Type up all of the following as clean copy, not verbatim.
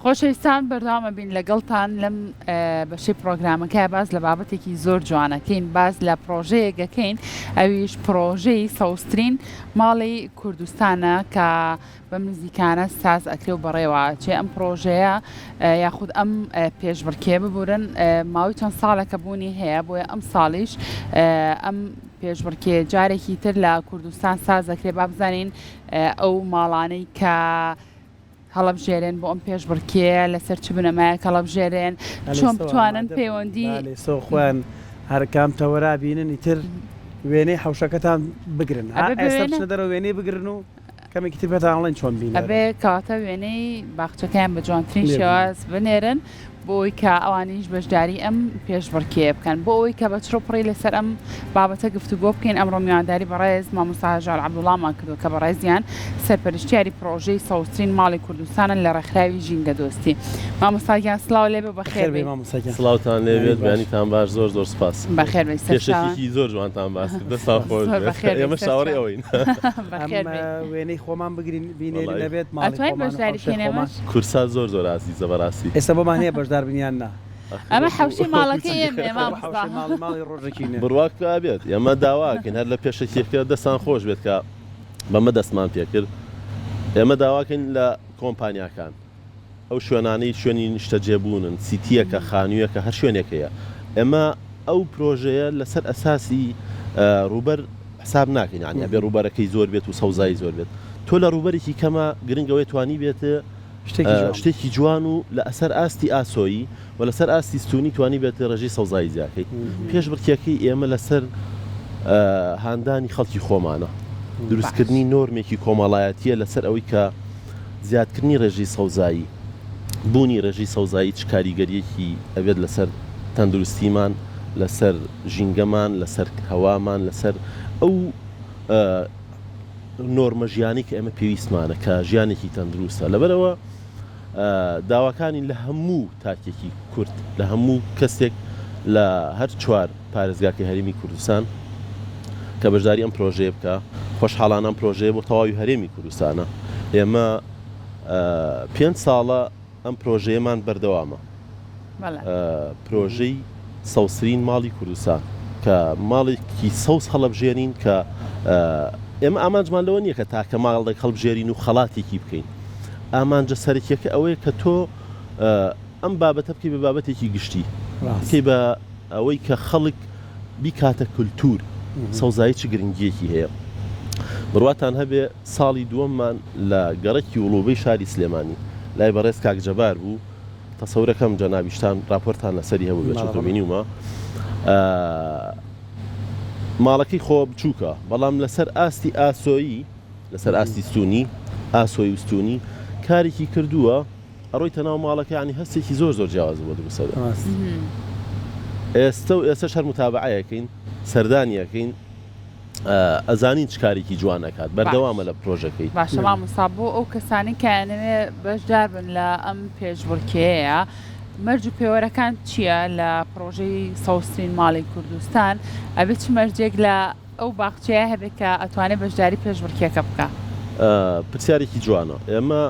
خۆشەویستان بەردەوام ئەبین لەگەڵتان لەم بەشەی پڕۆگرامەکە باس لە بابەتێکی زۆر جوانەکەین باس لە پڕۆژەیەک ئەکەین ئەویش پڕۆژەی سەوزترین ماڵی کوردستانە کە بەم نزیکانە ساز ئەکرێ و بەڕێوە ئەچێ ئەم پڕۆژەیە یاخود ئەم پێشبڕکێ ببورن ماوەی چەند ساڵێکە بوونی هەیە بۆیە ئەم ساڵیش ئەم پێشبڕکێ جارێکی تر لە کوردستان ساز دەکرێ با بزانین ئەو ماڵانەی کە هەڵەبژێرێن بۆ ئەم پێشبڕکێیە لەسەر چ بنەمایەک هەڵەبژێرێن چۆن بتوانن پەیوەندی. لەسەر خۆیان هەرکام تەوەرا بینن ئیتر وێنەی حەوشەکەتان بگرن ها ئێستا بچنە دەرەوە وێنەی بگرن و کەمێکی تر پێتان ئەڵێن چۆن بینێرن. ئەبێ کەواتە وێنەی باخچەکەیان بە جوانترین شێواز بنێرن بۆ ئەوەی کە ئەوانیش بەشداری ئەم پێشبڕکێیە بکەن. بۆ ئەوەی کە بە چڕوپڕی لەسەر ئەم بابەتە گفتوگۆ بکەین، ئەمڕۆ میوانداری بەڕێز مامۆستا هەژار عەبدوڵامان کردووە کە بەڕێزیان سەرپەرشتیاری پڕۆژەی سەوزترین ماڵی کوردستانن لە ڕێکخراوی ژینگەدۆستی. مامۆستا گیان سڵاو لێبێ و بەخێر بێی. سڵاوتان لێبێت بەیانیتان باش زۆر زۆر سوپاس. بەخێر بێی سەرچاوە. پێشەکیەکی زۆر جوانتان باس کرد دەستان خۆش بێت ئێمەش چاوەڕێی ئەوەین. ئەم وێنەی خۆمان بگرین بینێرین ئەبێت ماڵی خۆمان و حەوشەی خۆمان. کورسات زۆر زۆر ئازیزە بەراستی. ئێستا بۆمان هەیە بەشدار بن یان نا؟ ئەمە حەوشەی ماڵەکەی ئێمەیە مامۆستا. ماڵی ڕۆژەکی نوێ. بڕوات ئەبێت ئێمە داواکەین هەر لە پێشەکیەکە دەستان خۆش بێت کە بەمە دەستمان پێکرد ئێمە داواکەین لە کۆمپانیاکان ئەو شوێنانەی شوێنی نیشتەجێبوونن، سیتییەکە، خانوویەکە، هەر شوێنێک هەیە، ئێمە ئەو پرۆژەیە لەسەر ئەساسی ڕووبەر حساب ناکەین، یانی ئەبێ ڕووبەرەکەی زۆر بێت و سەوزایی زۆر بێت. تۆ لە ڕووبەرێکی کەمە گرنگ ئەوەیە توانیبێت شتێکی جوان و لە ئەسەر ئاستی ئاسۆیی و لەسەر ئاستی ستوونی توانیبێت ڕێژەی سەوزایی زیاکەیت. پێشبڕکێکەی ئێمە لەسەر هاندانی خەڵکی خۆمانە، دروستکردنی نۆرمێکی کۆمەڵایەتییە لەسەر ئەوەی کە زیادکردنی ڕێژەی سەوزایی، بوونی ڕێژەی سەوزایی چ کاریگەرییەکی ئەبێت لەسەر تەندروستیمان، لەسەر ژینگەمان، لەسەر هەوامان، لەسەر ئەو نۆرمە ژیانەی کە ئێمە پێویستمانە کە ژیانێکی تەندروستە. لەبەرئەوە داواکانین لە هەموو تاکێکی کورد، لە هەموو کەسێک لە هەر چوار پارێزگاکەی هەرێمی کوردستان کە بەشداری ئەم پرۆژەیە بکا، خۆشحاڵانە ئەم پرۆژەیە بۆ تەواوی هەرێمی کوردستانە. ئێمە پێنج ساڵە ئەم پرۆژەیەمان بەردەوامە، پرۆژەی سەوزترین ماڵی کوردستان کە ماڵێکی سەوز هەڵەبژێرین کە ئێمە ئامانجمان لەوە نییە کە تاکە ماڵێک هەڵبژێرین و خەڵاتێکی بکەین، ئامانجە سەرەکیەکە ئەوەیە کە تۆ ئەم بابەتە بکەی بە بابەتێکی گشتی، بکەی بە ئەوەی کە خەڵک بیکاتە کولتوور، سەوزایی چ گرنگییەکی هەیە. بڕواتان هەبێ ساڵی دووەممان لە گەڕەکی وڵوبەی شاری سلێمانی لای بەڕێز کاک جەبار بوو، تەسەورەکەم جەنابیشتان راپۆرتان لەسەری هەبووبێ چونکە بینیومە. ماڵەکەی خۆ بچووکە، بەڵام لەسەر ئاستی ئاسۆیی، لەسەر ئاستی ستوونی، ئاسۆیی و ستوونی کارێکی کردووە، ئەڕۆیتە ناو ماڵەکە یانی هەستێکی زۆر زۆر جیاواز بۆ دروست ئەبێ. ئێستە و ئێستەش هەر متابەعەیەکەین، سەردانی ئەکەین، ئەزانین چ کارێکی جوان ئەکات، بەردەوامە لە پرۆژەکەی. باشە مامۆستا بۆ ئەو کەسانەی کە ئەیانەوێ بەشدار بن لە ئەم پێشبڕکێیە مەرج و پێوەرەکان چییە لە پڕۆژەی سەوزترین ماڵی کوردستان ئەبێ چ مەرجێک لە ئەو باخچەیە هەبێ کە ئەتوانێ بەشداری پێشبڕکێکە بکا؟ پرسیارێکی جوانە. ئێمە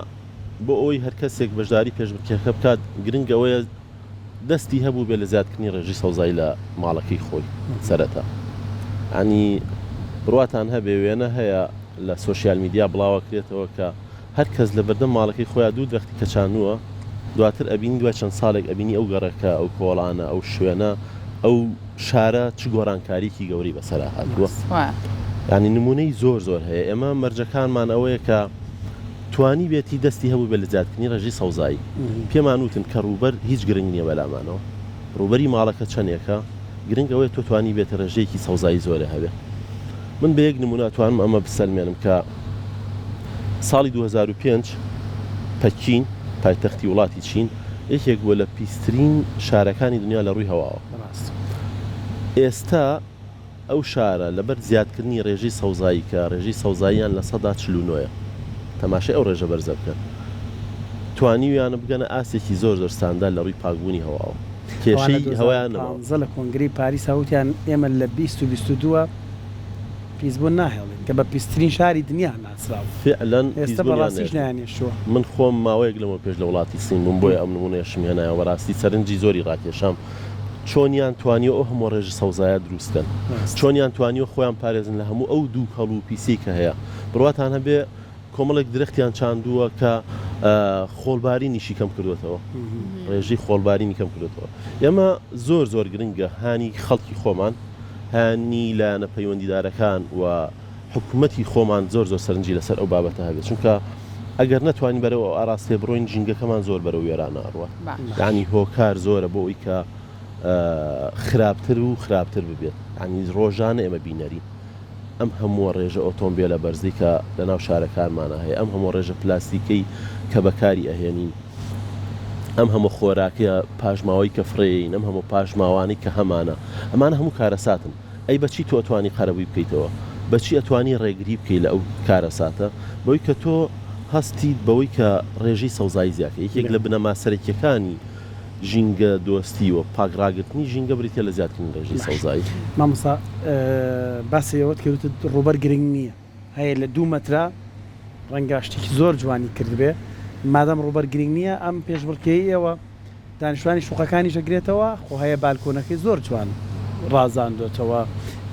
بۆ ئەوەی هەر کەسێک بەشداری پێشبڕکێکە بکات گرنگ ئەوەیە دەستی هەبووبێ لە زیادکردنی ڕێژەی سەوزایی لە ماڵەکەی خۆی سەرەتا ینی بڕواتان هەبێ وێنە هەیە لە سۆشیال میدیا بڵاوەکرێتەوە کە هەر کەس لە بەردەم ماڵەکەی خۆیان دوو درەختی کەچانووە دواتر ئەبینی دوای چەند ساڵێک ئەبینی ئەو گەڕەکە ئەو کۆڵانە ئەو شوێنە ئەو شارە چ گۆڕانکاریکی گەورەی بەسەرا هاتووە یانی نمونەی زۆر زۆر هەیە ئێمە مەرجەکانمان ئەوەیە کە توانیبێتی دەستی هەبووبێت لە زیادکردنی ڕێژەی سەوزایی. پێمان وتن کە ڕووبەر هیچ گرنگ نییە بەلامانەوە. ڕووبەری ماڵەکە چەندێکە، گرنگ ئەوەیە تۆ توانیبێتی ڕێژەیەکی سەوزایی زۆرێ هەبێ. من بە یەک نموونە ئەتوانم ئەمە بسەلمێنم کە ساڵی 2005 پەکین، پایتەختی وڵاتی چین، یەکێک بووە لە پیسترین شارەکانی دنیا لە ڕووی هەواوە. ئێستا ئەو شارە لەبەر زیادکردنی رێژەی سەوزایی کە رێژەی سەوزاییان 49% یە، تەماشای ئەو رێژە بەرزە بکەن، توانیویانە بگەنە ئاستێکی زۆر زۆر ستاندار لە رووی پاکبوونی هەواوە. ئەوان لە کێشەی هەوایان نەماوە. 2015 لە کۆنگرەی پاریسا وتیان ئێمە لە 20 و 22 ە. پیسبوون ناهێڵین کە بە پیسترین شاری دنیا ناسراوە. فعلا ئێستە پیسبوونیان بەڕاستیش نەهێشتووە. نەیانهێشتووە. من خۆم ماوەیەک لەمەو پێش لە وڵاتی سین بووم بۆیە ئەم نموونەیەشم هێنایەوە بەڕاستی سەرنجی زۆری ڕاکێشام چۆنیان توانیوە ئەو هەموو ڕێژە سەوزایە دروست کەن ڕاست. چۆنیان توانیوە خۆیان پارێزن لە هەموو ئەو دووکەڵ و پیسیەی کە هەیە بڕواتان هەبێ کۆمەڵێک درەختیان چاندووە کە خۆڵبارینیشی کەم کردوێتەوە ڕێژەی خۆڵبارینی کەم کردوێتەوە ئێمە زۆر زۆر گرنگە هانی خەڵکی خۆمان هانی لایەنە پەیوەندیدارەکان و حکوومەتی خۆمان زۆر زۆر سەرنجی لەسەر ئەو بابەتە هەبێت چونکە ئەگەر نەتوانین بەرەو ئەو ئاراستەیە بڕۆین ژینگەکەمان زۆر بەرەو وێرانە ئەڕوات یانی هۆکار زۆرە بۆ ئەوی کە خراپتر و خراپتر ببێت ینی ڕۆژانە ئێمە بینەرین ئەم هەمووە ڕێژە ئۆتۆمبێلە بەرزەی کە لەناو شارەکانمانا هەیە، ئەم هەموو ڕێژە پلاستیکەی کە بەکاری ئەهێنین، ئەم هەموو خۆراکە پاشماوەی کە فڕێین، ئەم هەموو پاشماوانەی کە هەمانە، ئەمانە هەموو کارەساتن. ئەی بە چی تۆ ئەتوانی قەرەبووی بکەیتەوە؟ بە چی ئەتوانی ڕێگری بکەی لە ئەو کارەساتە؟ بەوەی کە تۆ هەستیت بەوەی کە ڕێژەی سەوزایی زیاد کەی. یەکێک لە بنەما سەرەکییەکانی ژینگە دۆستی و پاک ڕاگرتنی ژینگە بریتیە لە زیادکردنی ڕێژەی باشە سەوزایی. مامۆستا باسی ئەوەت کرد وتت ڕووبەر گرنگ نییە هەیە لە دوو مەترا ڕەنگە شتێکی زۆر جوانی کردبێ مادام ڕووبەر گرنگ نییە ئەم پێشبڕکێی ئێوە دانیشتوانی شوقەکانیش ئەگرێتەوە خۆ هەیە بالکۆنەکەی زۆر جوان ڕازاندۆتەوە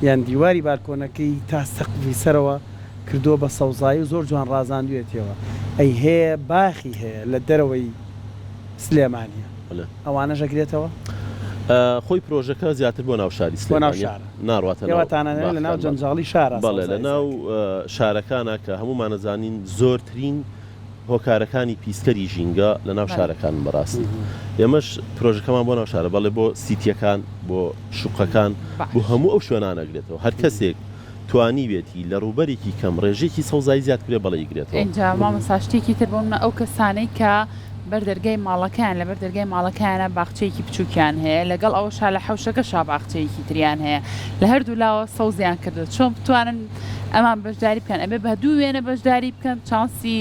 یان دیواری بالکۆنەکەی تا سەقفی سەرەوە کردووە بە سەوزایی و زۆر جوان ڕازاندویەتیەوە ئەی هەیە باخی هەیە لە دەرەوەی سلێمانیە ئەوانەش ئەگرێتەوە؟ خۆی پرۆژەکە زیاتر بۆ ناو شاری بۆ ناو سلێمانیە شارە ناڕواتە ئێوە ناو تانانەوێ لە ناو باخەکانمان جەنجاڵی شارا بەڵێ لە سەوزایی ناو زیاد شارەکانا کە هەموومان ئەزانین زۆرترین هۆکارەکانی پیسکەری ژینگە لە ناو بەڵێ. شارەکانن بەڕاستی ئێمەش پرۆژەکەمان بۆ ناو شارە بەڵێ بۆ سیتیەکان بۆ شوقەکان بۆ باش. هەموو ئەو شوێنانە ئەگرێتەوە هەر کەسێک توانیوێتی لە ڕووبەرێکی کەم ڕێژەیەکی سەوزایی زیاد بکرێت بەڵێ ئیگرێتەوە. ئینجا مامۆستا شتێکی تر بۆ منە ئەو کەسانەی کە بەر دەرگای ماڵەکەیان لەبەر دەرگای ماڵەکەیانە باخچەیەکی بچووکیان هەیە لەگەڵ ئەوەشا لە حەوشەکەشا باخچەیەکی تریان هەیە لە هەردوو لاوە سەوزیان کردووە چۆن بتوانن ئەمان بەشداری بکەن ئەبێ بە دوو وێنە بەشداری بکەن چانسی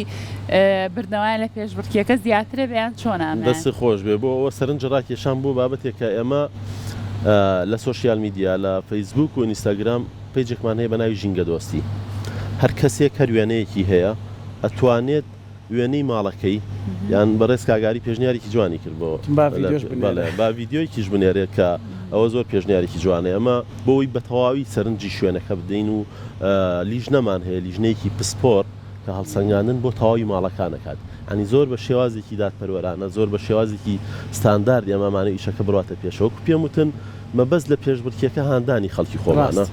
بردنەوەیان لە پێشبڕکێکە زیاترە بێ یان چۆنە ئەمەیان؟ دەستت خۆش بێ بۆ ئەوە سەرنج ڕاکێشان بۆ بابەتێک کە ئێمە لە سۆشیال میدیا لە فەیسبووک و ئینستاگرام پەیجێکمان هەیە بە ناوی ژینگە دۆستی هەر کەسێک هەر وێنەیەکی هەیە ئەتوانێت وێنەی ماڵەکەی یان بەڕێز کاک ئاری پێشنیارێکی جوانی کرد بۆ با ڤیدیۆش بنێرێ. بەڵێ با ڤیدیۆیەکیش بنێرێت کە ئەوە زۆر پێشنیارێکی جوانە ئێمە بۆ ئەوەی بە تەواوی سەرنجی شوێنەکە بدەین و لیژنەمان هەیە لیژنەیەکی پسپۆر کە هەڵسەنگاندن بۆ تەواوی ماڵەکان ئەکات یانی زۆر بە شێوازێکی دادپەروەرانە زۆر بە شێوازێکی ستاندارد ئێمە ئەمانەوێ ئیشەکە بڕواتە پێشەوە وەکو پێم وتن مەبەست لە پێشبڕکێکە هاندانی خەڵکی خۆمانە ڕاست.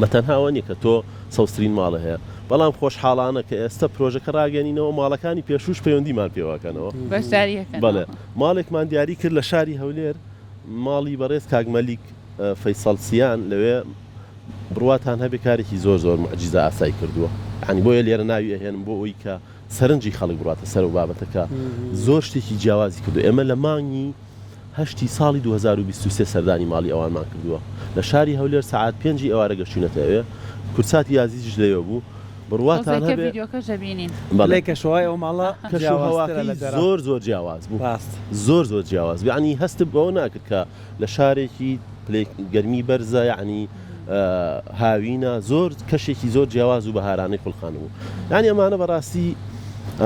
بە تەنها ئەوە نیە کە تۆ سەوزترین ماڵە هەیە بەڵام خۆشحاڵانە کە ئێستا پرۆژەکە ڕاگەنینەوە ماڵەکانی پێشووش پەیوەندیمان پێوەکەنەوە. بەشداری ئەکەنەوە. بەڵێ ماڵێکمان دیاری کرد لە شاری هەولێر ماڵی بەڕێز کاک مەلیک فەیسەڵ سیان لەوێ بڕواتان هەبێ کارێکی زۆر زۆر موعجیزە ئاسای کردووە یانی بۆیە لێرە ناوی ئەهێنم بۆ ئەوەی کە سەرنجی خەڵک بڕاتە سەر ئەو بابەتە کە زۆر شتێکی جیاوازی کردووە ئێمە لە مانگی هەشتی ساڵی 2023 سەردانی ماڵی ئەوانمان کردووە لە شاری هەولێر سەعات پێنجی ئێوارە گەشتوینەتە ئەوێ کورساتی یازیزیش لەوێ بوو بڕواتان تۆزێکە هەبێ ڤیدیۆکەش دەبینین. بەڵێ پلەی کەشوهەوای ئەو ماڵە کەش و جیاوازترە هەواکەی لە دەرەوە. زۆر زۆر جیاواز بوو ڕاست. زۆر زۆر جیاواز بوو یەعنی هەستت بەوە ناکرد کە لە شارێکی پلەی گەرمی بەرزە یەعنی هاوینە زۆر کەشێکی زۆر جیاواز و بەهارانەی خولقاندبوو یانی ئەمانە بەڕاستی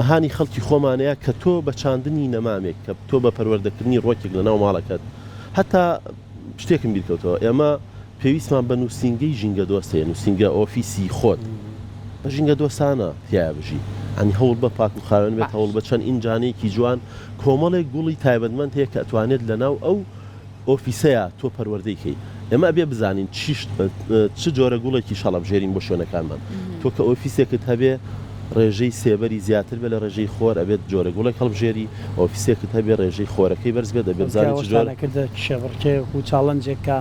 هانی خەڵکی خۆمانەیە کە تۆ بە چاندنی نەمامێک کە تۆ بە پەروەردەکردنی ڕۆکێک لە ناو ماڵەکەت هەتا شتێکم بیرکەوتەوە ئێمە پێویستمان بە نووسینگەی ژینگە دۆست هەیە نووسینگە ئۆفیسی خۆت بە ژینگە دۆستانە تیایا بژی ئەنی هەوڵ بە پاک و خاوێن بێت هەوڵ بە چەند ئینجانەیەکی جوان کۆمەڵێک گوڵی تایبەتمەند هەیە کە ئەتوانێت لە ناو ئەو ئۆفیسەیا تۆ پەروەردەی کەی ئێمە ئەبێ بزانین چیش چ جۆرە گوڵێکیش هەڵەبژێرین بۆ شوێنەکانمان تۆ کە ئۆفیسێکت هەبێ ڕێژەی سێبەری زیاتر بێ لە ڕێژەی خۆر ئەبێت جۆرە گوڵێک هەڵبژێری ئۆفیسێکت هەبێ ڕێژەی خۆرەکەی بەرز بێت ئەبێ خۆزگا بزانی چ ئەوەشتان جۆرە ئەکردە کێبڕکێیەک و challenge ێک کە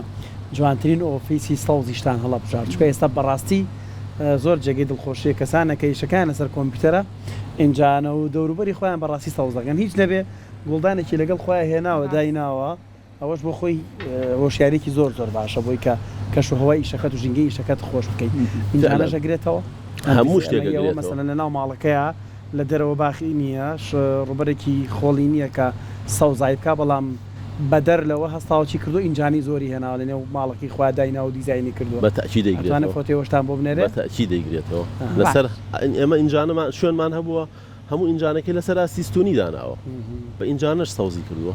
جوانترین ئۆفیسی سەوزیشتان هەڵەبژارد چونکە ئێستا بەڕاستی زۆر جێگەی دڵخۆشیە کەسانێک کە ئیشەکەیان لەسەر کۆمپیوتەرە ئینجانە و دەوروبەری خۆیان بەڕاستی سەوز دەکەن هیچ نەبێ گوڵدانێکی لەگەڵ خۆیا هێناوە دایناوە ئەوەش بۆ خۆی هۆشیاریەکی زۆر زۆر باشە بۆی کە کەش و هەوای ئیشەکەت و ژینگەی ئیشەکەت خۆش بکەیت ئینجانەش ئەگرێتەوە هەموو شتێک ئەوە ئەگرێتەوە. مەسەلەن لەناو ماڵەکەیا لە دەرەوە باخی نییە ڕووبەرێکی خۆڵی نییە کە سەوزایی بکا بەڵام. بەدەر لەوە هەستاوە چی کردووە ئینجانەی زۆری هێناوە لەنێو ماڵەکەی خۆیا دایناوە و دیزاینی کردووە بە تەئکید ئەتوانێ دەیگرێتەوە. فۆتۆی ئەوەشتان بۆ بنێرێ؟ بە تەئکید دەیگرێتەوە باش. لەسەر ئێمە ئینجانەمان شوێنمان هەبووە هەموو ئینجانەکەی لەسەر ئاستی ستونی داناوە بە ئینجانەش سەوزی کردووە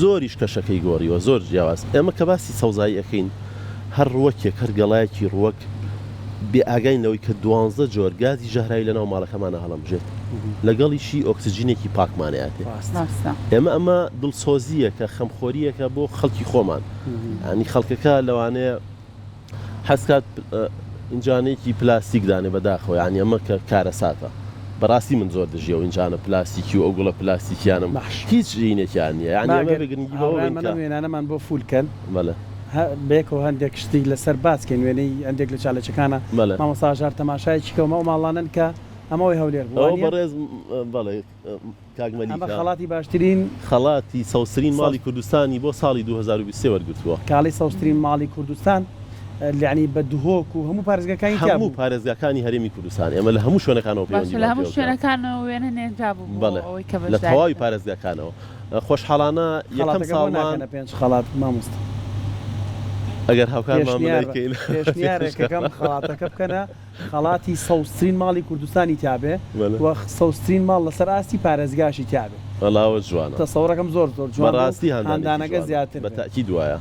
زۆریش کەشەکەی گۆڕیوە زۆر جیاواز ئێمە کە باسی سەوزایی ئەکەین هەر ڕووەکێک هەر گەڵایەکی ڕووەک بێ ئاگاین لەوەی کە دوانزە جۆر گازی ژەهراوی لەناو ماڵەکەمانا هەڵەمژێت لەگەڵیشی ئۆکسجینێکی پاکمان ئەیاتێ ئێمە ئەمە دڵسۆزییەکە خەمخۆرییەکە بۆ خەڵکی خۆمان یانی خەڵکەکە لەوانەیە حەز کات ئینجانەیەکی پلاستیک دانێ بەداخەوە یانی ئەمە کە کارەساتە بەڕاستی من زۆر دژی ئەو ئینجانە پلاستیکی و ئەو گوڵە پلاستیکیانم باش هیچ ژینێکیان نییە یانی با ئەمە گەر بە گرنگی بەوە هاوڕێیان بەین من کە ئەم وێنانەمان بۆ فول کەن بەڵێ. هە بەیەکەوە هەندێک شتی لەسەر باس کەین وێنەی هەندێک لە چالەچەکانە بەڵێ. مامۆستا هەژار تەماشایەکی کەومە ئەو ماڵانەن کە ئەمە ئەوەی هەولێر بوو ئەوە وانیە؟ بەڕێز بەڵێ کاک ئەمە مەلیکە. خەڵاتی باشترین. خەڵاتی سەوزترین سەوز. ماڵی کوردستانی بۆ ساڵی 2023 وەرگرتووە. کاڵی سەوزترین ماڵی کوردستان یەعنی بە دهۆک و هەموو پارێزگاکانی تیا هەموو بوو. پارێزگاکانی هەرێمی کوردستان ئێمە لە هەموو شوێنەکانەوە باشە لە پەیوەندیمان هەموو پێوە کراوە. شوێنەکانەوە وێنە نێردرابوو بۆ بەڵێ ئەوەی کە لە بەشداری تەواوی بکەن. پارێزگاکانەوە. خۆشحاڵانە یەکەم خەڵاتەکە بۆ ساڵمان. ناکەنە پێنج خەڵات مامۆستا. ئەگەر هاوکارمان بن پێشنیار بە ئەیکەین. پێشنیارێکەکەم خەڵاتەکە بکەنە خەڵاتی سەوزترین ماڵی کوردستانی تیابێ بەلێ. و سەوزترین ماڵ لەسەر ئاستی پارێزگاشی تیابێ. وەڵا ئەوە جوانە. تەسەورەکەم زۆر زۆر جوان بوو بەڕاستی هاندانێکی هاندانەکە جوانە زیاتر بە بێ. تەئکید وایە.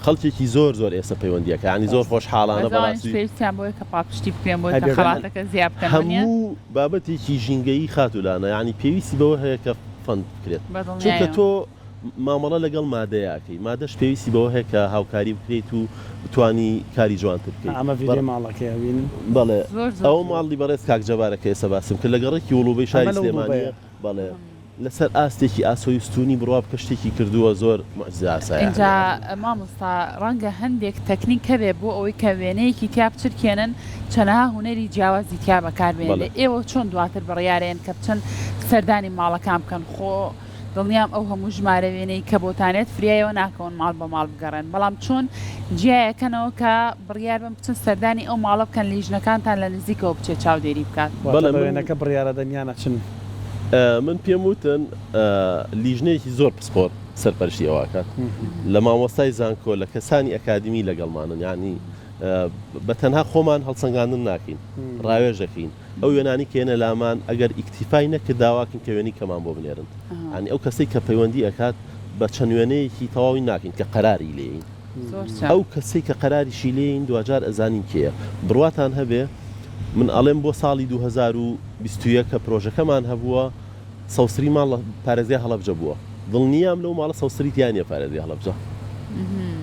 خەڵکێکی زۆر زۆر ئێستا پەیوەندی ئەکا یانی زۆر ڕاستە. خۆشحاڵانە بەس ئەوانیش بەڕاستی. پێویستیان بەوەیە کە پاڵپشتی بکرێن بۆی ئەی کە بێگومان. خەڵاتەکە زیا بکەن وەنیە؟ هەموو بابەتێکی ژینگەیی خاتوو لانە یانی پێویستی بەوە هەیە کە فەند بکرێت چونکە بەدڵنیایەوە. تۆ مامەڵە لەگەڵ مادەیە ئەکەی مادەش پێویستی بەوە هەیە کە هاوکاری بکرێیت و بتوانی کاری جوانتر بکەی ئەمە ڤیدیۆی ماڵەکەیە ئەبینن. بەڵێ زۆر زۆر ئەوە جوان. ماڵی بەڕێز کاک جەبارە کە ئێستا باسم کرد لە گەڕەکی وڵوبەی ئەمە شاری لە سلێمانیە وڵوبەیە. بەڵێ لەسەر ئاستێکی ئاسۆی ستونی بڕوا بکە شتێکی کردووە زۆر موعجیزە ئاسایە یانی ئینجا مامۆستا ڕەنگە هەندێک تەکنیک هەبێ بۆ ئەوەی کە وێنەیەکی تیا بچرکێنن چەنەها هونەری جیاوازی تیا بەکار بێنن بەڵێ. ئێوە چۆن دواتر بڕیارێن کە بچن سەردانی ماڵەکان بکەن خۆ دڵنیام ئەو هەموو ژمارە وێنەی کە بۆتانێت فریایەوە ناکەون ماڵ بە ماڵ بگەڕێن بەڵام چۆن جیایەکەنەوە کە بڕیار بەن بچن سەردانی ئەو ماڵە بکەن لیژنەکانتان لە نزیکەوە بچێت چاودێری بکات. واتە بەڵێ بە من وێنەکە بڕیارەدەن یان ئەچن؟ من پێم وتن لیژنەیەکی زۆر پسپۆر سەرپەرشتی ئەوە ئەکات لە مامۆستای زانکۆ لە کەسانی ئەکادیمی لەگەڵمانن یانی بە تەنها خۆمان هەڵسەنگاندن ناکەین ڕاوێژ دەکەین ئەو وێنانەی کە یەنە لامان ئەگەر ئیکتیفای نەکرد داواکەین کە وێنەی کەمان بۆ بنێرن یانی ئەو کەسەی کە پەیوەندی ئەکات بە چەند وێنەیەکی تەواوی ناکەین کە قەراری لێین ئەو کەسەی کە قەراریشی لێین دواجار ئەزانین کێیە بڕواتان هەبێ من ئەڵێم بۆ ساڵی 2021 کە پرۆژەکەمان هەبووە سەوسری ماڵ لە پارێزگای هەڵەبجە بووە دڵنیام لەو ماڵە سەوسری تیا نیە پارێزگای هەڵەبجە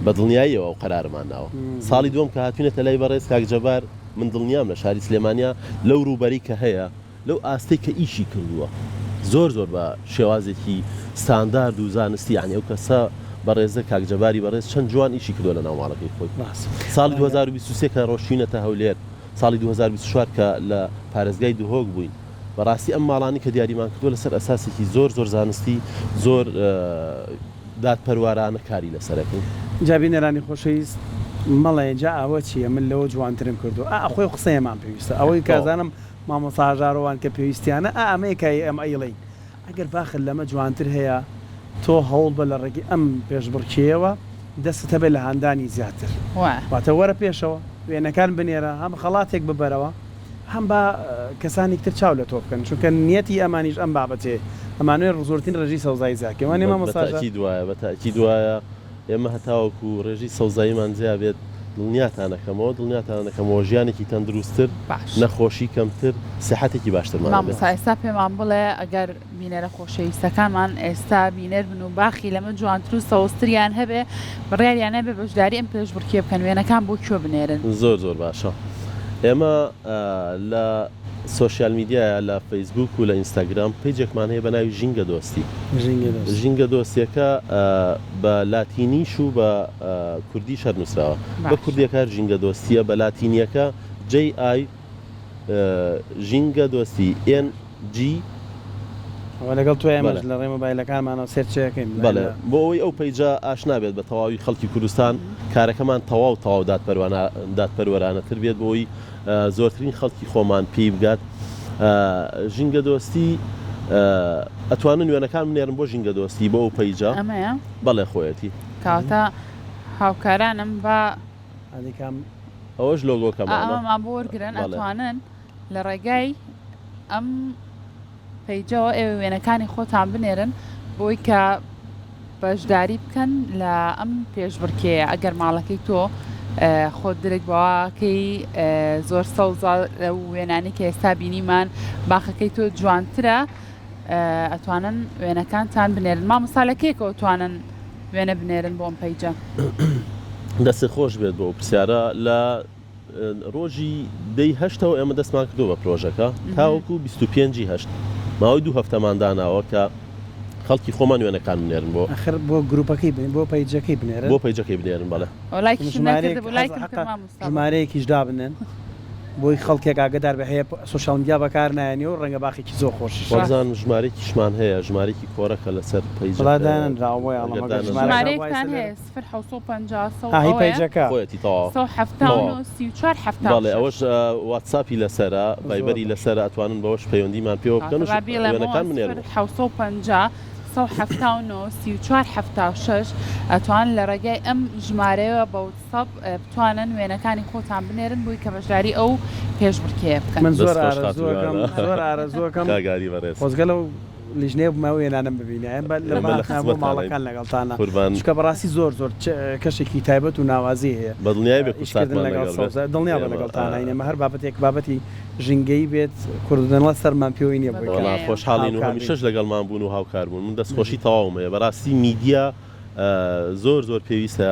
بە دڵنیاییەوە ئەو قەرارەمان ناوە ساڵی دووەم کە هاتوینەتە لای بەڕێز کاک جەبار من دڵنیام لە شاری سلێمانیا لەو رووبەرەی کە هەیە، لەو ئاستەی کە ئیشی کردووە زۆر زۆر بە شێوازێکی ستاندارد و زانستی یانی ئەو کەسە بەڕێزە کاک جەباری بەڕێز چەند جوان ئیشی کردووە لە ناو ماڵەکەی خۆی ساڵی 2023 کە ڕۆشتوینەتە هەولێر ساڵی 2024 کە لە پارێزگای دهۆک بووین بەڕاستی ئەم ماڵانی کە دیاریمان کردووە لەسەر ئەساسێکی زۆر زۆر زانستی زۆر دادپەروارانە کاری لەسەر ئەکەین. جا بینەرانی خۆشەویست مەڵێن جا ئەوە چیە من لەوە جوانترم کردوە ئا خۆی قسەیەمان پێویستە ئەوەی کە ئەزانم مامۆستا هەژارۆوان کە پێویستیانە ئا ئەمەیە کە ئێمە ئەیڵێین ئەگەر باخت لەمە جوانتر هەیە تۆ هەوڵبە لە ڕێگەی ئەم پێشبڕکێیەوە دەستت هەبێت لە هاندانی زیاتر واتە وەرە پێشەوە وێنەکان بنێرە هەم خەڵاتێک ببەرەوە هەم با کەسانیک تر چاو لە تۆ بکەن چونکە نیەتی ئەمانیش ئەم بابەتەیە ئەمانەوێ زۆرترین ڕێژەی سەوزایی زیاد کەین وانیە مامۆستا بە تەئکید وایە بە تەئکید وایە ئێمە هەتاوەکو ڕێژەی سەوزاییمان زیا بێت دڵنیاتان ئەکەمەوە دڵنیاتان ئەکەمەوە ژیانێکی تەندروستتر باش. نەخۆشی کەمتر سیحەتێکی باشترمان ئەبێت. مامۆستا ئێستا پێمان بڵێ ئەگەر بینەرە خۆشەویستەکانمان ئێستا بینەر بن و باخی لەمە جوانتر و سەوزتریان هەبێ بڕیاریان هەبێ بەشداری ئەم پێشبڕکێ بکەن وێنەکان بۆ کوێ بنێرن؟ زۆر زۆر باشە ئێمە لە سۆشیال میدیایە لە فەیسبوک و لە ئینستاگرام پەیجێکمان هەیە بە ناوی ژینگە دۆستی ژینگە دۆستیەکە بە لاتینیش و بە کوردیش هەر نووسراوە بە کوردیەکە هەر ژینگە دۆستیە بە لاتینیەکە JI ژینگە دۆستی NG ئەوە لەگەڵ تۆ ئێمەش لە ڕێی مۆبایلەکانمانەوە search ەکەین. بەڵێ بۆ ئەوەی ئەو پەیجە ئاشنا بێت بە تەواوی خەڵکی کوردستان کارەکەمان تەواو تەواو دادپەروەرانەتر بێت بۆ ئەوەی زۆرترین خەڵکی خۆمان پێی بگات ژینگە دۆستی. ئەتوانن وێنەکان بنێرن بۆ ژینگە دۆستی بۆ ئەو page ە. ئەمەیە؟ بەڵێ خۆیەتی. کەواتە هاوکارانم با. ئەدی کام. ئەوەش لۆگۆکەمانە. ئەمەمان بۆ وەرگرن بەڵێ. ئەتوانن لە ڕێگای ئەم page ەوە ئێوە وێنەکانی خۆتان بنێرن بۆی کە بەشداری بکەن لە ئەم پێشبڕکێیە ئەگەر ماڵەکەی تۆ خۆت درک بەواکەی زۆر سەوزە لەو وێنانەی کە ئێستا بینیمان باخەکەی تۆ جوانترە ئەتوانن وێنەکانتان بنێرن مامۆستا لە کێکەوە توانن وێنە بنێرن بۆ ئەم page ە؟ دەستت خۆش بێت بۆ ئەو پرسیارە لە ڕۆژی دە ی هەشتەوە ئێمە دەستمان کردووە بە پرۆژەکە تاوەکو 25 ی هەشت ماوەی دوو هەفتەمان داناوە کە خەڵکی خۆمان وێنەکان بنێرن بۆ ئەخر بۆ گروپەکەی بنێرن بۆ page ەکەی بنێرن. بۆ page ەکەی بنێرن بەڵێ. ئەو لایکیشم ژمارەیەک نەکردبوو حەز لایکم کرد حەقە مامۆستا بۆ. ژمارەیەکیش دابنێن بۆی خەڵکێک ئاگەدار بێ هەیە social media بەکار نایەنێ و ڕەنگە باخێکی زۆر خۆشیشە. وابزانم ژمارەیەکیشمان هەیە ژمارەیەکی کۆرەکە لەسەر وەڵا page ەکە دانەنراوە بۆیە ئەڵێم ئەگەر ئەگەر دانەنرا ژمارەکە هەبوایە ژمارەیەکتان سەر هەیە 0750 سەد ها هی ئەوەیە page ەکە. خۆیەتی تەواو 179 تەواو. 34 بەڵێ 76. ئەوەش واتساپی لەسەرە زۆر ڤایبەری باش. لەسەرە ئەتوانن بەوەش پەیوەندیمان پێوە بکەن کاکە و با بیڵێمەوە وێنەکان سفر بنێرن. 750 179 34 76 ئەتوان لە ڕێگای ئەم ژمارەیەوە بە وتساپ بتوانن وێنەکانی خۆتان بنێرن بۆی کە بەشداری ئەو پێشبڕکێیە بکەن. من زۆر دەست خۆش خاتوو ئارەزووەکەم گیانە. زۆر ئارەزووەکەم کاک ئاری بەڕێز. خۆزگە لەو لیژنەیە بوومایە وێنانەم ببینایە بە لە ئێمە لە باتنا بۆ خزمەتتانین ماڵەکان لەگەڵتانا قوربان. چونکە بەڕاستی زۆر زۆر کەشێکی تایبەت و ناوازەی هەیە بە دڵنیایی بێ ئیشکردن کوردساتمان لەگەڵ لەگەڵ بێت سەوزە دڵنیابە ئێمە لەگەڵتاناین ئێمە هەر بابەتێک بابەتی ژینگەیی بێت کوردنەڵە سەرمان پێوەی نییە بۆی کە وەڵا بەدڵنیایەوە. خۆشحاڵین و هاوکار بین. هەمیشەش لەگەڵمان بوون و هاوکار بوون من دەستخۆشی تەواوم هەیە بەڕاستی میدیا زۆر زۆر پێویستە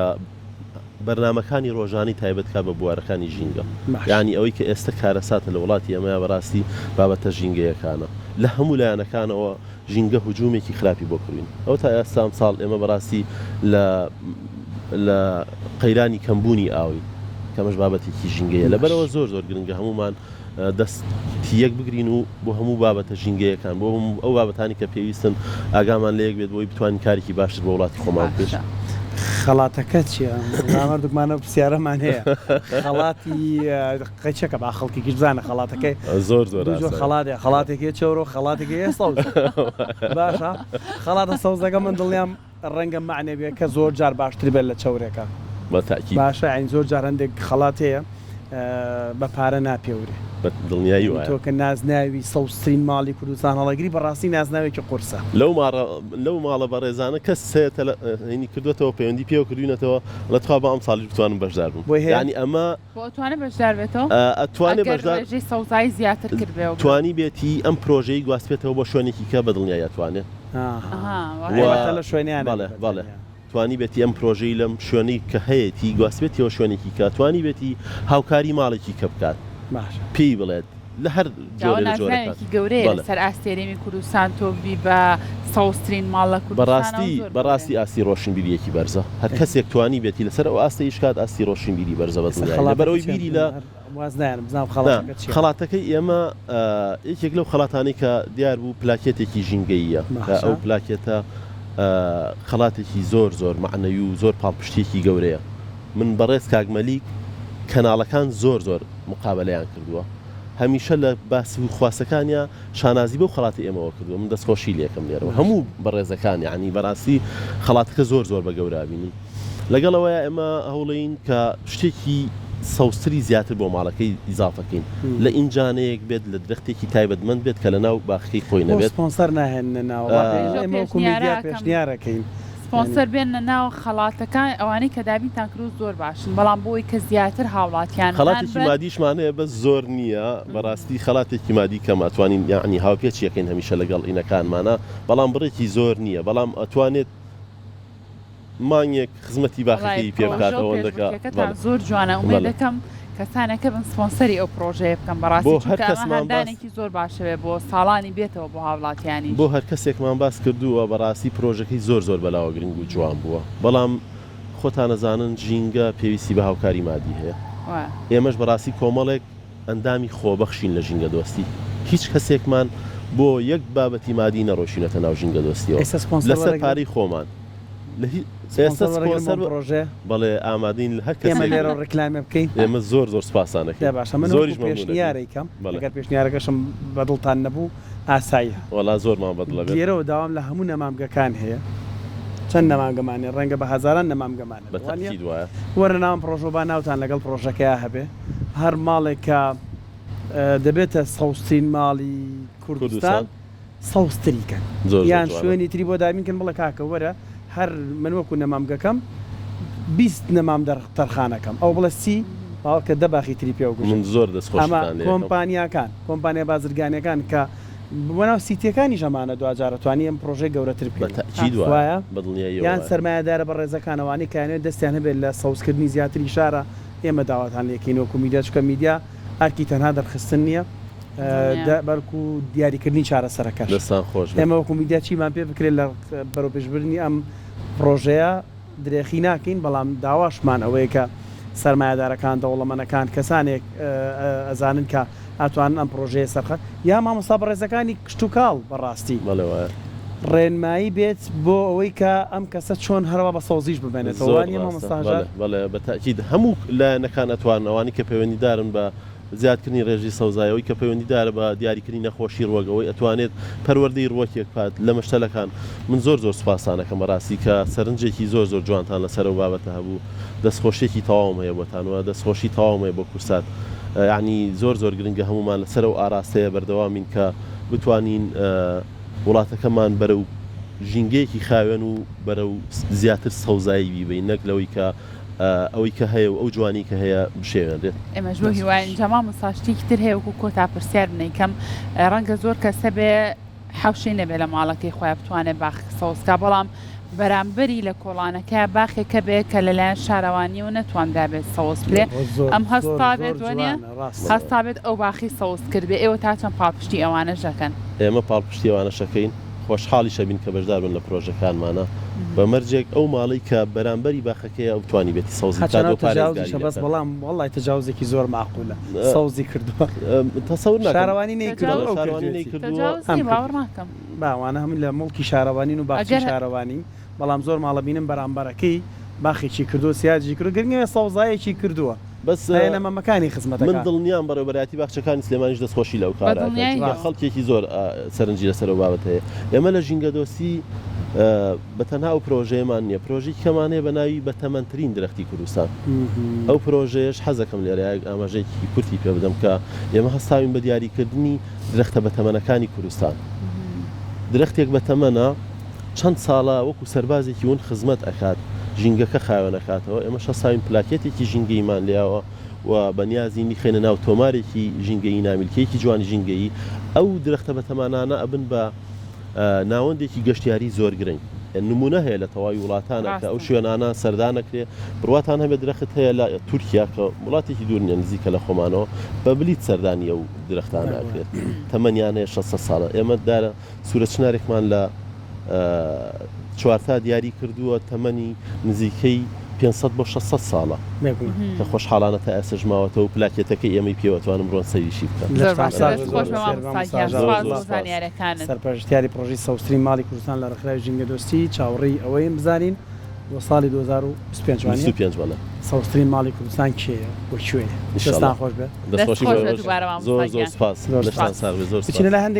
بەرنامەکانی ڕۆژانەی تایبەت کا بە بوارەکانی ژینگە باش. یانی ئەوەی کە ئێستە کارەساتە لە وڵاتی ئێمەیا بەڕاستی بابەتە ژینگەیەکانە لە هەموو لایەنەکانەوە ژینگە هجومێکی خراپی بۆ کردوین ئەوە تا ئێستا ئەمساڵ ئێمە بەڕاستی لە لە قەیرانی کەمبوونی ئاوین کەمەش بابەتێکی ژینگەیە باش. لەبەرەوە زۆر زۆر گرنگە هەموومان دەستی یەک بگرین و بۆ هەموو بابەتە ژینگەیەکان بۆ هەموو ئەو بابەتانی کە پێویستن ئاگامان لە یەک بێت بۆی بتوانین کارێکی باشتر بۆ وڵاتی خۆمان بکەین. باشە. خەڵاتەکە چیە؟ هەردووکمان ئەو پرسیارەمان هەیە خەڵاتی قەیچەکە با خەڵکێکیش بزانە خەڵاتەکەی زۆر زۆر دوو جۆر ئاسایە. خەڵات هەیە خەڵاتێک هەیە چەورە و خەڵاتێک هەیە سەوز باشە خەڵاتە سەوزەکە من دڵنیام ڕەنگە مەعنە بێ کە زۆر جار باشتر بێت لە چەورێکە. بە تەئکید. باشە یانی زۆر جار هەندێک خەڵات هەیە بە پارە ناپێورێ. بە دڵنیایی یانی وایە. تۆ کە نازناوی سەوزترین ماڵی کوردستان هەڵەگری بەڕاستی نازناوێکی قورسە. لەو ماڕە لەو ماڵە بەڕێزانە کەس هەیە تەلە هینی کردووەتەوە پەیوەندی پێوە کردووینەتەوە ئەڵێ تخوا با ئەمساڵیش بتوانم بەشدار بم. بۆی هەیە؟ یانی ئەمە. بۆ ئەتوانێ بەشدار بێتەوە؟ ئەتوانێ ئەگەر بەشدار. ڕێژەی سەوزایی زیاتر کردبێ و. توانیبێتی ئەم پرۆژەی گواستبێتەوە بۆ شوێنێکی کە بە دڵنیایی ئەتوانێ. واتە لە شوێنیانە بەڵێ بەڵێ توانیبێتی ئەم پرۆژەی لەم شوێنەی کە هەیەتی گواستبێتیەوە شوێنێکی کە توانیبێتی هاوکاری ماڵێکی کە بکات پێی بڵێت لە هەر جۆرێ لە جۆرەکان نازناوێکی گەورەیە بەڵێ. لەسەر ئاستی هەرێمی کوردستان تۆ ببی بە سەوزترین ماڵ لە کوردستانەوە بەڕاستی زۆر گەورەیە. بەڕاستی ئاستی ڕۆشنبیریەکی بەرزە هەر کەسێک توانیبێتی لەسەر ئەو ئاستە ئیش کات ئاستی ڕۆشنبیری بەرزە بە ئێستا دڵنیایی خەڵاتەکە لەبەرئەوەی چیە؟ بیری لە واز نایەنم بزانم نا خەڵاتەکە چیە؟ خەڵاتەکەی ئێمە یەکێک لەو خەڵاتانەی کە دیار بوو پلاکێتێکی ژینگەییە کە باشە. ئەو پلاکێتە خەڵاتێکی زۆر زۆر مەعنەوی و زۆر پاڵپشتییەکی گەورەیە من بەڕێز کاک مەلیک کەناڵەکان زۆر زۆر مقابەلەیان کردووە هەمیشە لە باس و خواسەکانیا شانازی بەو خەڵاتی ئێمەوە کردووە من دەستخۆشی لێکەم لێرەوە هەموو بەڕێزەکان یانی بەڕاستی خەڵاتەکە زۆر زۆر بە گەورە بینن لەگەڵ ئەوەیا ئێمە هەوڵێین کە شتێکی سەوزتری زیاتر بۆ ماڵەکەی ئیزافە کەین لە ئینجانەیەک بێت لە درەختێکی تایبەتمەند بێت کە لەناو باخەکەی خۆی بۆ نەبێت. سپۆنسەر ناهێننە ناوە با پێش ئێمە وەکو میدیا پێشنیارەکەم پێشنیارەکەین یانی. سپۆنسەر بێننە ناو خەڵاتەکان ئەوانەی کە دابینتان کردووە زۆر باشن بەڵام بۆ ئەوەی کە زیاتر هاوڵاتیان هان خەڵاتێکی بن. مادیشمان هەیە بەس زۆر نییە بەڕاستی خەڵاتێکی مادی کەمە ئەتوانین یەعنی هاوپێچی ئەکەین هەمیشە لەگەڵ ئینەکانمانا بەڵام بڕێکی زۆر نییە بەڵام ئەتوانێت مانگێک خزمەتی وەڵای باخەکەی پێ بکات پڕۆژە و ئەوەندە کە پێشبڕکێکەتان بەڵێ زۆر جوانە ئومێد بەڵێ. دەکەم کەسانێک هەبن سپۆنسەری ئەو پڕۆژەیە بکەن بۆ بەڕاستی هەر چونکە ئەمە کەسمان باس هاندانێکی زۆر باشەوێ بۆ ساڵانی بێتەوە بۆ هاوڵاتیانیش. بۆ هەر کەسێکمان باس کردووە بەڕاستی پرۆژەکەی زۆر زۆر بەلاوە گرنگ و جوان بووە بەڵام خۆتان ئەزانن ژینگە پێویستی بە هاوکاری مادی هەیە وایە. ئێمەش بەڕاستی کۆمەڵێک ئەندامی خۆبەخشین لە ژینگەدۆستی، هیچ کەسێکمان بۆ یەک بابەتی مادی نەڕۆیشتوینەتە ناو ژینگەدۆستیەوە ئێستا سپۆنسەر لەسەر وەرەگرن؟ پارەی خۆمان لە هی ئێستا سپۆنسەر وەرەگرن سپۆنسەر بۆم پڕۆژەیە؟ بەڵێ ئامادەین لە هەر ئێمە کەسێک لێرەوە ڕیکلامێ بکەین؟ ئێمە زۆر زۆر سپاستان دە ئەکەین باشە من زۆریش وەکو مەمنوون ئەبین پێشنیارێکم بەڵێ. ئەگەر پێشنیارەکەشم بە دڵتان نەبوو. ئاساییە. وەڵا زۆرمان بەدڵە بێت. لێرەوە داوام لە هەموو نەمامگەکان هەیە چەند نەمامگەمان هەیە ڕەنگە بە هەزاران نەمامگەمان بە هەبێ وانیە؟ تەئکید وایە. وەرنە ناو ئەم پڕۆژەوە با ناوتان لەگەڵ پڕۆژەکەیا هەبێ هەر ماڵێک کە دەبێتە سەوزترین ماڵی کوردستان کوردستان. سەوزتری کەن زۆر زۆر یان جوانە. شوێنی تری بۆ دابین کەن بڵێ کاکە وەرە هەر من وەکو نەمامگەکەم 20 نەمام دەر تەرخانەکەم ئەو بڵێ سی باوەڕکە دە باخی تری پێ من وگوژم زۆر ئەمە دەستخۆشیتان لێ ئەکەم. کۆمپانیاکان کۆمپانیا بازرگانیەکان کە بۆ ناو سیتیەکانیش ئەمانە دواجار ئەتوانی ئەم پڕۆژەی گەورەتر بە بکەین تەئکید وایە وایە بە دڵنیاییەوە یان وایە. سەرمایەدارە بەڕێزەکان ئەوانەی کە ئەیانەوێت دەستیان هەبێت لە سەوزکردنی زیاتری شارە ئێمە داواتان لێکەین وەکو میدیا چونکە میدیا ئەرکی تەنها دەرخستن نییە بەلکو دیاریکردنی چارەسەرەکەشە. دەستان خۆش بێت. ئێمە وەکو میدیا چیمان پێ بکرێت لە بەرەوپێشبردنی ئەم پڕۆژەیە درێخی ناکەین، بەڵام داواشمان ئەوەیە کە سەرمایەدارەکان، دەوڵەمەنەکان، کەسانێک ئەزانن کە ئەتوانن ئەم پڕۆژەیە سەرخەن یا مامۆستا بەڕێزەکانی کشتوکاڵ بەڕاستی بەڵێ وایە. ڕێنمایی بێت بۆ ئەوەی کە ئەم کەسە چۆن هەروا بە سەوزیش بمێنێتەوە زۆر وا نییە ڕاستە مامۆستا هەژار؟ بەڵێ بەڵێ بە تەئکید هەموو لایەنەکان ئەتوانن ئەوانەی کە پەیوەندیدارن بە زیادکردنی ڕێژەی سەوزایی ئەوەی کە پەیوەندیدارە بە دیاریکردنی نەخۆشی ڕوەک ئەوەی ئەتوانێت پەروەردەی ڕوەکێک بکات لە مەشتەلەکان من زۆر زۆر سوپاستان ئەکەم بەڕاستی کە سەرنجێکی زۆر زۆر جوانتان لەسەر ئەو بابەتە هەبوو دەستخۆشیەکی تەواوم هەیە بۆتان و دەستخۆشی تەواوم هەیە بۆ کورسات یەعنی زۆر زۆر گرنگە هەموومان لەسەر ئەو ئاراستەیە بەردەوامین کە بتوانین وڵاتەکەمان بەرەو ژینگەیەکی خاوێن و بەرەو زیاتر سەوزایی بیبەین نەک لەوەی کە ئەوەی کە هەیە و ئەو جوانی کە هەیە بشێوێنرێت. ئێمەش بەو هیوایەین. جا مامۆستا شتێکی تر هەیە وەکو کۆتا پرسیار بنەیکەم ڕەنگە زۆر کەس هەبێ حەوشەی نەبێ لە ماڵەکەی خۆیا بتوانێ باخ سەوز کا بەڵام بەرامبەری لە کۆڵانەکەیا باخێک هەبێ کە لەلایەن شارەوانیەوە نەتوانرابێت سەوز بکرێ زۆر ئەم زۆر هەستابێت زۆر وەنیە جوانە ڕاستە. هەستابێت ئەو باخی سەوز کردبێ ئێوە تا چەند پاڵپشتی ئەوانەش دەکەن؟ ئێمە پاڵپشتی ئەوانەش ئەکەین خۆشحاڵیش ئەبین کە بەشدار بن لە پرۆژەکانمانا بە مەرجێک ئەو ماڵەی کە بەرامبەری باخەکەیە ئەو توانیبێتی سەوزی بکات هەرچەند و ئەو پارێزگاری تەجاوزیشە لێ بەس بکات. بەڵام وەڵای تەجاوزێکی زۆر مەعقولە سەوزی کردووە تەسەور ناکەم. شارەوانی نەیکردووە بەڵێ ئەو شارەوانی کردوویەتی. نەیکردووە. تەجاوز ئەم نیە باوەڕ کردوویەتی. ناکەم. با ئەوانە هەمووی لە موڵکی شارەوانین و باخچەی ئەگەر. شارەوانین بەڵام زۆر ماڵە بینم بەرامبەرەکەی باخێکی کردووە سیاجی کردووە گرنگە سەوزایەکی کردووە بەس هەیە لە مەمەکانی من خزمەتەکان. دڵنیام بەڕێوەبەرایەتی باخچەکانی سلێمانیش دەستخۆشی لەو بە کارە ئەکەن دڵنیاییەوە. چونکە خەڵکێکی زۆر سەرنجی لەسەر ئەو بابەتە هەیە ئێمە لە ژینگەدۆستی بە تەنها ئەو پرۆژەیەمان نییە پرۆژەیەکی کەمان هەیە بە ناوی بەتەمەنترین درەختی کوردستان ئەو پرۆژەیەش حەزەکەم لێرە ئاماژەیەکی کورتی پێ بدەم کە ئێمە هەستاوین بە دیاریکردنی درەختە بەتەمەنەکانی کوردستان درەختێک بەتەمەنە چەند ساڵە وەکو سەربازێکی ون خزمەت ئەکات ژینگەکە خاوێن ئەکاتەوە ئێمەش هەستاوین پلاکێتێکی ژینگەییمان لێیاوە و بەنیازین بیخەینە ناو تۆمارێکی ژینگەیی نامیلکەیەکی جوانی ژینگەیی ئەو درەختە بەتەمانانە ئەبن بە ناوەندێکی گەشتیاری زۆر گرنگ نمونە هەیە لە تەواوی وڵاتانە کە ئەو ڕاستە. شوێنانە سەردان ئەکرێ بڕواتان هەبێت درەخت هەیە لە تورکیا کە وڵاتێکی دوور نیە نزیکە لە خۆمانەوە بە بلیت سەردانی ئەو درەختانە ئەکرێت تەمەنیان هەیە 600 ساڵە ئێمە دارە سوورە چنارێکمان لە چوارتا دیاری کردووە تەمەنی نزیکەی 500 بۆ 600 ساڵە کە خۆشحاڵانە تا ئێستەش ماوەتەوە و پلاکێتەکەی ئێمەی پێوە توانم بڕۆن سەیریشی بکەن. زۆر لەشتان باشە ساغ دەست بێت خۆش زۆر بێ بەخێر مامۆستا مامۆستا گیان هەژار زۆر سوپاس زۆر بۆ سوپاس. زانیارەکانت. سەرپەرشتیاری پڕۆژەی سەوزترین ماڵی کوردستان لە ڕێکخراوی ژینگەدۆستی چاوەڕێی ئەوەین بزانین بۆ ساڵی 2025 وانیە؟ 25 بەڵێ. سەوزترین ماڵی کوردستان کێیە و کوێیە؟ ان شاء دەستان اللە. خۆش بێت. دەست دەست خۆشی خۆش بۆ بێت ئێوەش دووبارە زۆر مامۆستا زۆر گیان. سوپاس زۆر لەشتان سوپاس. ساغ بێت زۆر بچینە سوپاس. لای هەندێک.